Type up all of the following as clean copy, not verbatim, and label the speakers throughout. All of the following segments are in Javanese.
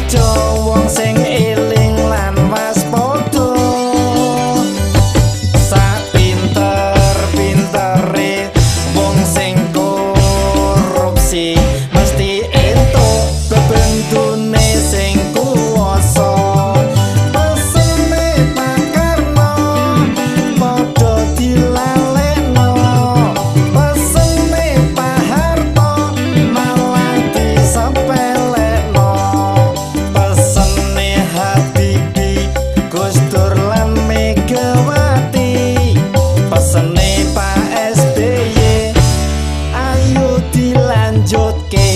Speaker 1: bejo wong sing eling lan waspada. Sak pinter-pintere wong sing korupsi mesti entuk bebendune sing kuwasa. Pesene Pak Karno padha dilalekno, pesene Pak Harto malah disepelekno, pesene Habibie, Gus Dur lan Megawati, pesene Pak SBY ayo dilanjutke.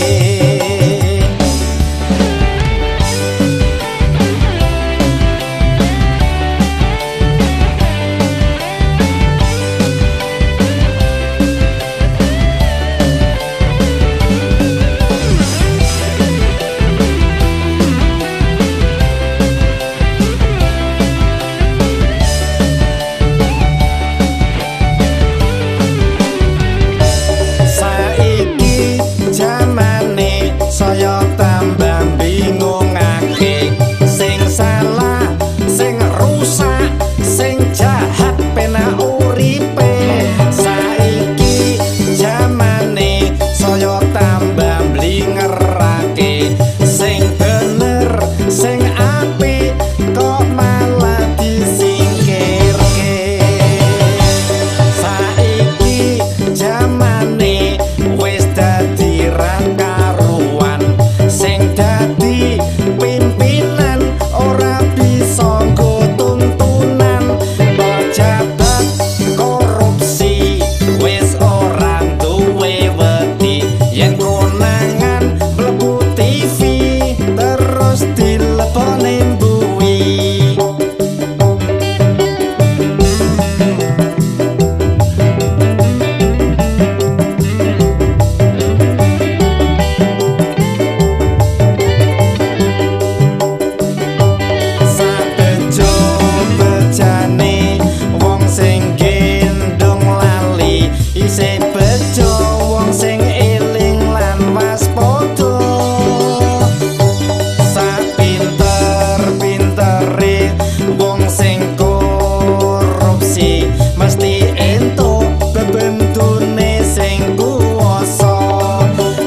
Speaker 1: Saiki jamane saya tambah bingungake, sing salah, sing rusak, sing jahat penak uripe. Saiki jamane saya tambah blingerake, sing bener, sing apik kok malah disingkirke. Saiki jamane wis dadi ra karuan, sing dadi pimpinan ora bisa nggo tuntunan. Pejabat korupsi wis ora duwe wedi, yen konangan mlebu TV terus dilebone mbuwi. Sabejo bejane wong sing gendong lali, isih bejo wong sing eling lan waspada. Sak pinter-pintere wong sing korupsi mesti entuk bebendune sing kuwasa.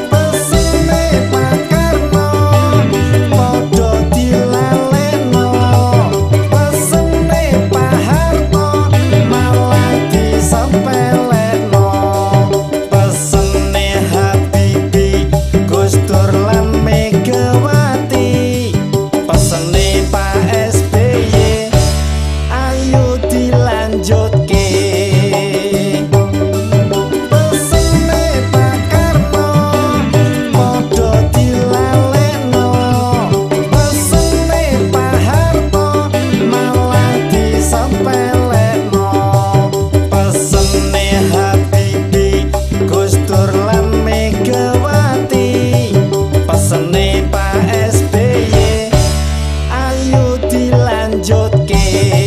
Speaker 1: Pesene Pak Karno padha dilalekno, pesene Pak Harto malah disepelekno, pesene Habibie, Gus Dur lan Megawati, pesene Pak SBY ayo dilanjutke. Pesene Pak Karno padha dilalekno, pesene Pak Harto malah disepelekno, pesene Habibie, Gus Dur lan Megawati, pesene Pak SBY ayo dilanjutke.